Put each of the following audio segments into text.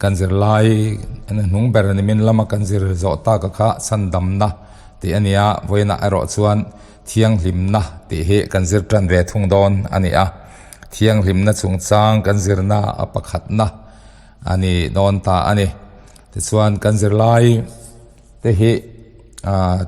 Kan zirlai hnung ber nimin lama kan zir zawh taka kha chhandamna tih a ni a, vawiinah erawh chuan thianghlimna tih hi kan zir tan ve thung dawn a ni a. Thianghlimna chungchang kan zirna a pakhatna a ni dawn ta a ni. Tichuan kan zirlai te hi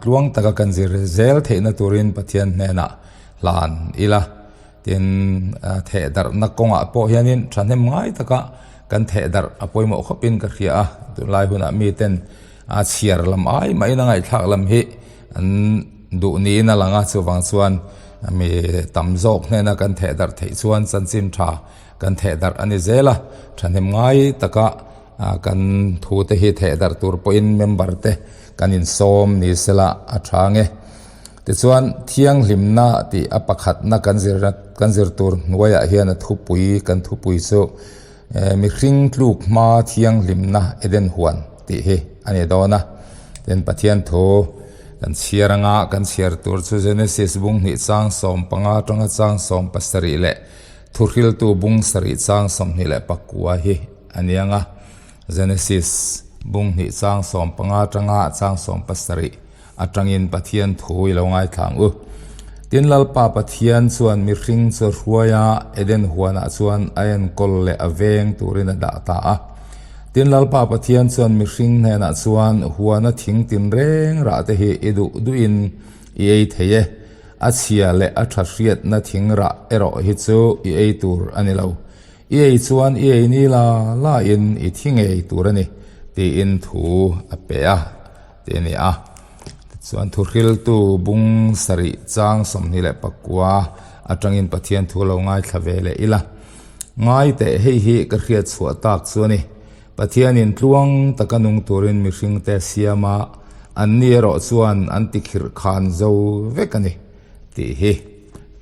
tluang taka kan zir zel theihna turin Pathian hnenah hlan ila. Tin, thehdarhna kawngah pawh hianin thahnem ngai taka kan thehdarh a pawimawh khawpin ka hria a, tunlai hunah miten a chhiar lam ai mahin a ngaihthlak lam hi an duh niin a lang a, chuvang chuan mi tam zawk hnena kan thehdarh theih chuan chanchin tha kan thehdarh a ni zel a, thahnem ngai taka kan thute hi thehdarh tur pawhin member te kan insawm ni sela a tha nge. Tichuan, thianghlimna tih a pakhatna kan zir kan zir tur hnuaiah hian a thupui kan thupui chu mihring tluk hma thianghlimna Eden huan tih hi a ni dawn a. Tin, Pathian thu kan chhiar anga kan chhiar tur chu Genesis bung hnih chang 15 atanga chang 17 leh Thuhriltu bung sarih chang 24 hi a ni ang a. Genesis bung hnih chang 15 atanga chang 17 Atangin Pathian thu i lo ngaithla ang u. Tin, Lalpa Pathian chuan mihring chu a hruai a, Eden huanah chuan a enkawl leh a veng turin a dah ta a. Tin, Lalpa Pathian chuan mihring hnenah chuan, Huana thing tinreng rah te hi i duh duhin i ei thei e, a chhia leh a tha hriatna thing rah erawh hi chu i ei tur a ni lo. I ei chuan i ei ni la lain i thi ngei tur a ni, tiin thu a pe a. Tih a ni a. Tichuan thuhriltu bung sarih chang 29 atangin Pathian thu lo ngaithla ve leh ila. Ngai teh hei hi ka hriat chhuah tak chu a ni. Pathianin tluang taka nung turin mihringte a siam a, anni erawh chuan an tikhirh khan zo vek a ni tih hi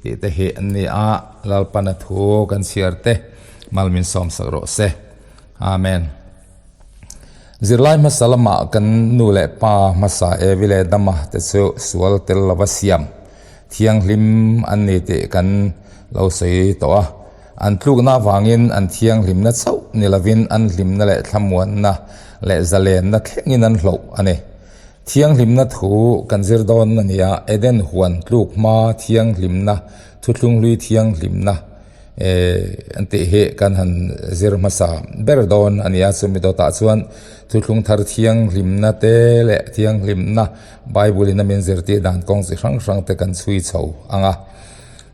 tih te hi an ni a. Lalpana thu kan chhiar te malmin sawmsak rawh se. Amen. Zirlai hmasa lamah kan nu leh pa hmasa Evi leh Adama te chu sual tel lova siam thianghlim an ni tih kan lo sawi tawh a. An tlukna avangin an thianghlimna chauh ni lovin an hlimna leh thlamuanna leh zalenna thlengin an hloh a ni. Thianghlimna thu kan zir dawn a ni a, Eden huan tluk hma thianghlimna, thuthlunghlui thianghlimna, an tih hi kan han zir hmasa ber dawn a ni a, chumi dawtah chuan thuthlung thar thianghlimna te leh thianghlimna Bible in a min zirtir dan kawng chi hrang hrang te kan chhui chho ang a.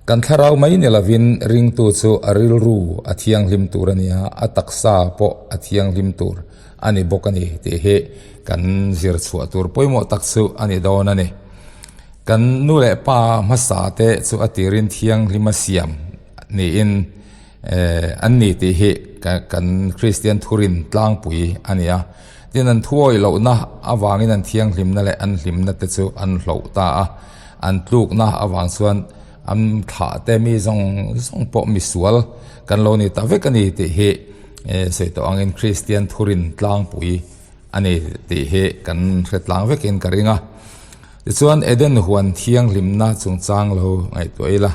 Kan thlarau mai ni lovin ringtu chu a rilru a thianghlim tur a ni a, a taksa pawh a thianghlim tur a ni bawk a ni tih hi kan zir chhuah tur pawimawh tak chu a ni dawn a ni. Kan nu leh pa hmasa te chu a tirin thianghlim a siam niin an ni tih hi kan Kristian thurin tlangpui a ni a. Tin, an thuawih lohna avangin an thianghlimna leh an hlimna te chu an hloh ta a. An tlukna avang chuan an thlah te mi zawng zawng pawh misual kan lo ni ta vek a ni tih hi sawi tawh angin Kristian thurin tlangpui a ni tih hi kan hre tlang vekin ka ring a. Tichuan Eden huan thianghlimna chungchang lo ngaihtuah ila,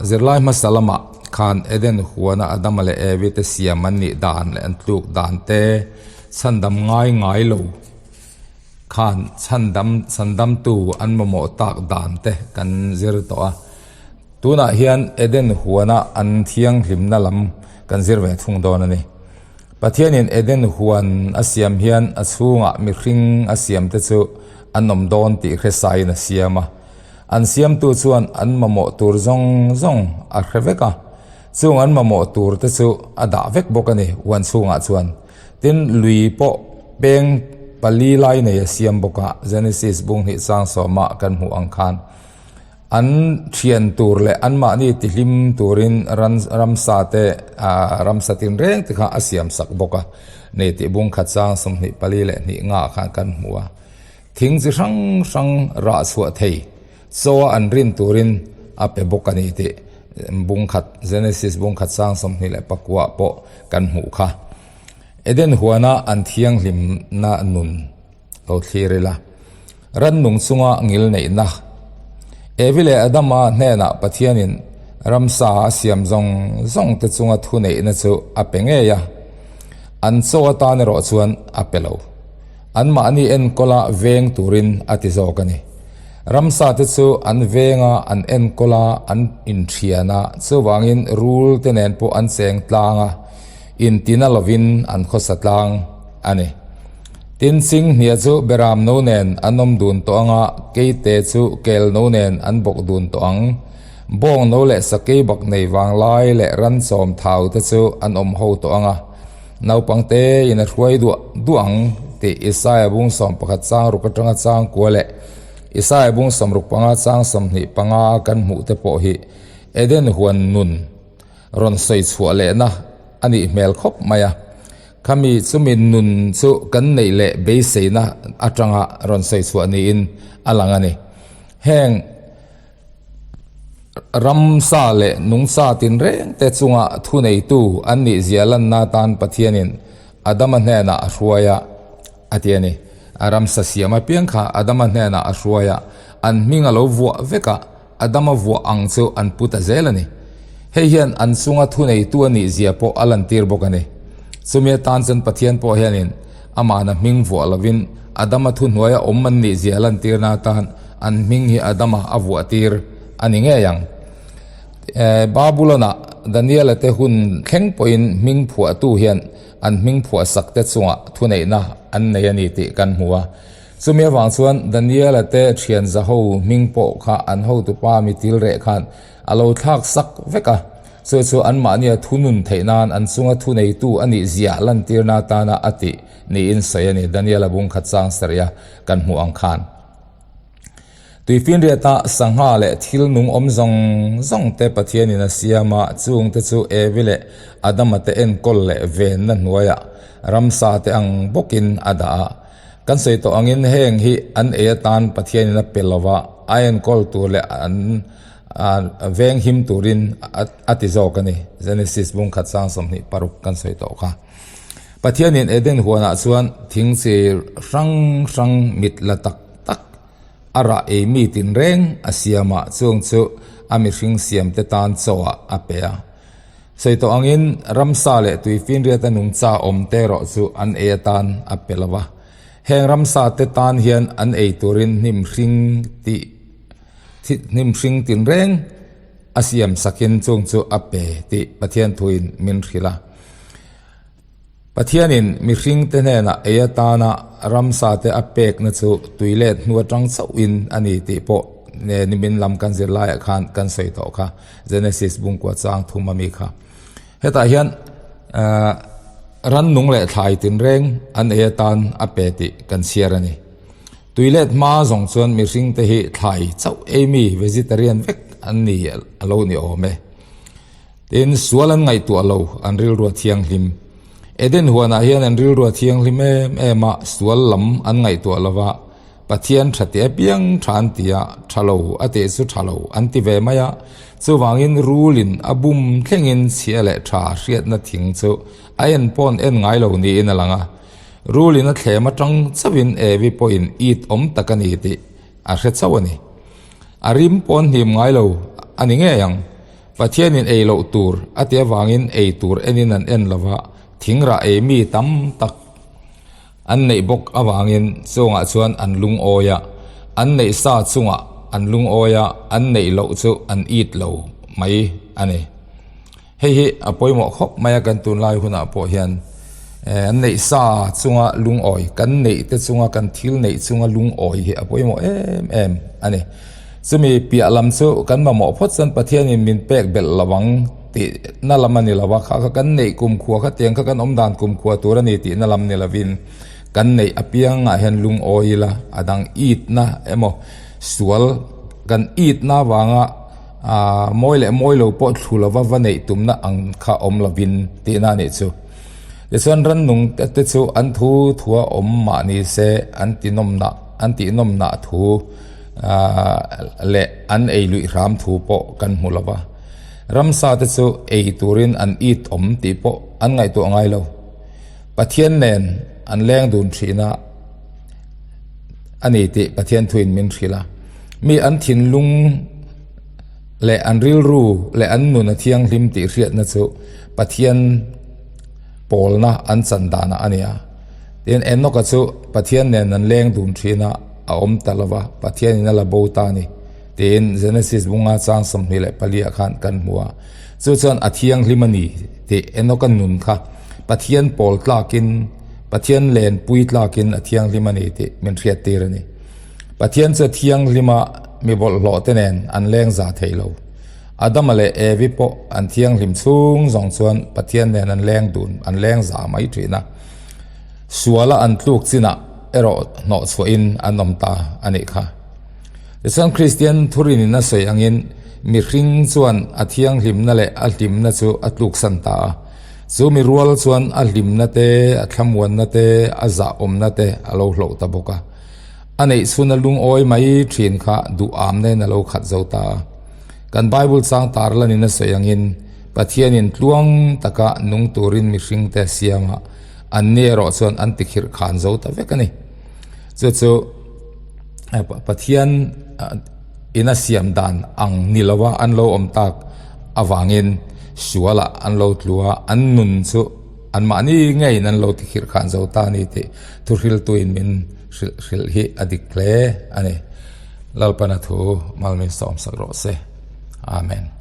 zirlai hmasa lamah khan Eden huana Adama leh Evi te siam an nih dan leh an tluk dan te chhandam ngai ngai lo khan chhandam chhandamtu an mamawh tak dan te kan zir tawh a. Tunah hian Eden huana an thianghlimna lam kan zir ve thung dawn a ni. Pathianin Eden huan a siam hian a chhungah mihring a siamte chu an awm dawn tih hresain a siam a. An siamtu chuan an mamawh tur zawng zawng a hre vek a. Chung an mamawh turte chu a dah vek bawk a ni huan chhungah chuan. Tin, lui pawh peng pali lai nei a siam bawk a, Genesis bung hnih chang sawmah kan hmuh ang khan. An thian tur leh anmahni tihlim turin ran ramsa te ramsa tinreng te kha a siam sak bawk a ni tih bung khat chang 24 leh hnih nga khan kan hmu a. Thing chi hrang hrang rah chhuah thei chaw a an rin turin a pe bawk a ni tih bung khat Genesis bung khat chang 29 pawh kan hmuh kha. Eden huana an thianghlimna nun. Lo thlir ila. Rannung chunga ngil neihna. Evi leh Adama hnenah Pathianin ramsa a siam zawng zawng te chunga thu neihna chu a pe ngei a. An chaw atan erawh chuan a pe lo. Anmahni enkawla veng turin a ti zawk a ni. Ramsa te chu an venga an enkawl a, an inthian a, chuvangin rul te nen pawh an cheng tlang a, intina lovin an khawsa tlang a ni. Tin, Chinghnia chu Beram no nen an awm dun tawh ang a, Keite chu Kel no nen an bawk dun tawh ang. Bawng no leh sakei bak nei vanglai leh ranchawm thau te chu an awm ho tawh ang a, naupang te in a hruai duah duah ang tih Isaia bung 11 chang ruk atanga chang kua leh Isaia bung 65 chang 25 kan hmuh te pawh hi Eden huan nun rawn sawi chhuah lehna a nih hmel khawp mai a. Khami chumi nun chu kan neih leh beiseina atanga rawn sawi chhuah niin a lang a ni. Heng ramsa leh nungsa tinreng te chunga thuneitu an nih zia lanna atan Pathianin Adama hnenah a hruai a, a ti a ni. A ramsa siam apiang kha Adama hnenah a hruai a, an hming a lo vuah vek a, Adama vuah ang chu an pu ta zel a ni. Hei hian an chunga thuneitu a nih zia pawh a lantir bawk a ni. Chumi atan chuan Pathian pawh hianin amahna hming vuah lovin Adama thuhnuaia awm an nih zia lantirna atan an hming hi Adama a vuah tir a ni ngei ang. Babulon-ah Daniela te hun thleng pawhin hming phuahtu hian an hming phuahsak te chungah thuneihna an nei a ni tih kan hmu a. Chumi avang chuan Daniela te thian zaho hming pawh kha an hotupa mi til reh khan a lo thlak sak vek a, chu chu anmahnia thunun theih nan an chunga thuneitu a nih zia lantirna atana a tih niin sawi a ni, Daniela bung khat chang sarih a kan hmuh ang khan. Tuifinriata sangha leh thil nung awm zawng zawng te Pathianin a siam a, chung te chu Evi leh Adama te enkawl leh venna hnuaiah ramsa te ang bawkin a dah a. Kan sawi tawh angin heng hi an ei atan Pathianin a pe lo va, a enkawl tur leh an veng him turin a ti zawk a ni. Genesis bung khat sang 26 kan sawi tawh kha. Pathianin Eden huanah chuan thing chi hrang hrang mit la tak tak a rah ei mi tinreng a siam a, chung chu a mihring siamte tan chawah a pe a. Sawi tawh angin ramsa leh tuifinriata nungcha awm te erawh chu an ei atan a pe lo va. Heng ramsa te tan hian an ei turin hnim hring tih hnim hring tinreng a siam sakin chung chu a pe tih Pathian thuin min hrilh a. Pathianin mihringte hnenah ei atana ramsate a pekna chu tuilet hnu atang chauhin a ni tih pawh nimin lam kan zir laiah khan kan sawi tawh kha, Genesis bungkua chang thum ami kha. Hetah hian rannung leh thlai tinreng an ei atan a pe tih kan chhiar a ni. Tuilet hma zawng chuan mihringte hi thlai chauh ei mi, vegetarian, vek an ni a lo ni awm e. Tin, sual an ngaihtuah lo, an rilrua thianghlim. Eden huanah hian an rilrua thianghlim em em a, sual lam an ngaihtuah lo va, Pathian tha teh apiang tha an ti a, tha lo a teh chu tha lo an ti ve mai a. Chuvangin rulin a bum thlengin chhia leh tha hriatna thing chu a en pawn en ngai lo niin a lang a. Rulin a thlem atang chauhin Evi pawhin it awm tak a ni tih a hre chauh a ni. A rim pawn hnim ngai lo a ni ngei ang. Pathianin ei loh tur a ti avangin ei tur enin an en lo va, thingrah ei mi tam tak an neih bawk avangin chungah chuan an lungawi a, an neih sa chungah an lungawi a, an neih loh chu an it lo mai a ni. Hei hi a pawimawh khawp mai a kan tunlai hunah pawh hian an neih sa chunga lungawi, kan neih te chunga kan thil neih chunga lungawi hi a pawimawh em em a ni. Chumi piah lam chu kan mamawh phawt chuan Pathianin min pek belh lo ang tih na lam a ni lo a, kha kha kan neih kumkhua kha tiang kha kan awm dan kumkhua tur a ni tih na lam ni lovin kan neih apiangah hian lungawi ila a dang itna emaw sual kan itna avanga aah mawi leh mawi lo pawh thlu lova va neih tumna ang kha awm lovin tihna a nih chu. Tichuan rannung te chu an thu thua awm mah ni se an tinawmnah an tihnawmnah thu leh an ei luih hram thu pawh kan hmu lo va, ramsa te chu ei turin an it awm tih pawh an ngaihtuah ngai lo. Pathian nen an leng dun thin a a ni tih Pathian thuin min hrilh a. Mi an thinlung leh an rilru leh an nun a thianghlim tih hriatna chu Pathian. Pawlna an chan danah a ni a. Tin, Enoka chu Pathian nen an leng dun thin a, a awm ta lo va, Pathianin a la bo ta a ni, tiin Genesis bunga chang 24 ah khan kan hmu a. Chu chuan a thianghlim a ni tih Enoka nun kha Pathian pawl tlakin, Pathian lenpui tlakin a thianghlim a ni tih min hriattir a ni. Pathian chu a thianghlim a, mi bawlhhlawh te nen an leng za thei lo. Adama leh Evi pawh an thianghlim chhung zawng chuan Pathian nen an leng dun, an leng za mai thin a. Suala an tluk chinah erawh hnawh chhuahin an awm ta a nih kha. Tichuan Kristian thurinin a sawi angin mihring chuan a thianghlimna leh a hlimna chu a tluksan ta a. Chu mi rual chuan a hlimna te, a thlamuanna te, a zahawmna te a lo hloh ta bawk a. A neih chhuna lungawi mai thin kha duhamna-in a lo khat zo ta a. Kan Bible chang tarlanin a sawi angin Pathianin tluang taka nung turin mihringte a siam a, anni erawh chuan an tikhirh khan zo ta vek a ni. Chu chu Pathian in a siam dan ang ni lova an lo awm tak avangin sualah an lo tlu a, an nun chu anmahni ngeiin an lo tikhirh khan zo ta a ni tih thuhriltuin min hrilh hrilh hi a dik hle a ni. Lalpana thu mal min sawmsak rawh se. Amen.